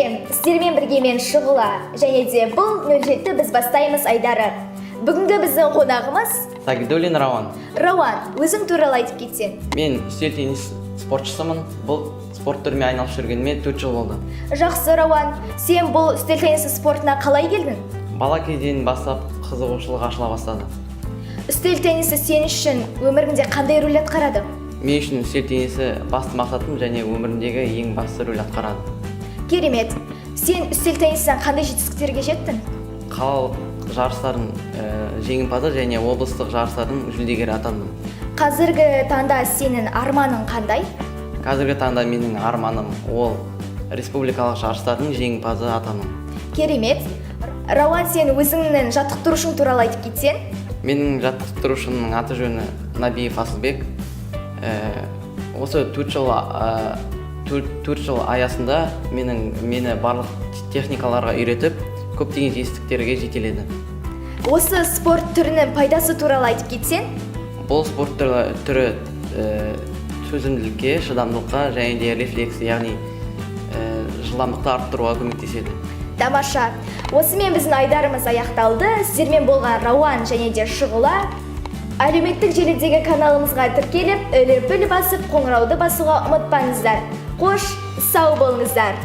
Сәлем! Сіздермен бірге мен, Шұғыла, және де бұл 07 «Біз бастаймыз» айдары. Бүгінгі біздің қонағымыз Сагидуллин Рауан. Рауан, өзің туралы айтып кетсең. Мен үстел теннис спортшысымын. Бұл спорт түрімен айналысып жүргеніме 4 жыл болды. Жақсы, Рауан. Сен бұл үстел теннисі спортына қалай келдің? Бала кезден бастап қызығушылық ашыла бастады. Үстел теннисі сен үшін өміріңде қандай рөл атқарады? Мен үшін үстел теннисі басты мақсатым және өмірімдегі ең басты рөл атқарады. Керемет! Сен үстел теннисінен қандай жетістіктерге жеттің? Қалалық жарыстардың жеңімпазы және облыстық жарыстардың жүлдегері атандым. Қазіргі таңда сенің арманың қандай? Қазіргі таңда менің арманым — ол республикалық жарыстардың жеңімпазы атану. Керемет! Рауан, сен өзіңнің жаттықтырушың туралы айтып кетсең. Менің жаттықтырушымның аты жөні Набиев Асылбек. Осы 4 жыл 4 жыл аясында мені барлық техникаларға үйретіп, көптеген жетістіктерге жетеледі. Осы спорт түрінің пайдасы туралы айтып кетсең. Бұл спорт түрі төзімділікке, шыдамдылыққа және де рефлекс, яғни жылдамдықты арттыруға көмектеседі. Тамаша! Осымен біздің айдарымыз аяқталды. Сіздермен болған Рауан және де Шұғыла. Әлеуметтік желідегі каналымызға тіркеліп, лүпіл басып, қоңырауды басуға ұмытпаңыздар. Қош, сау болыңыздар!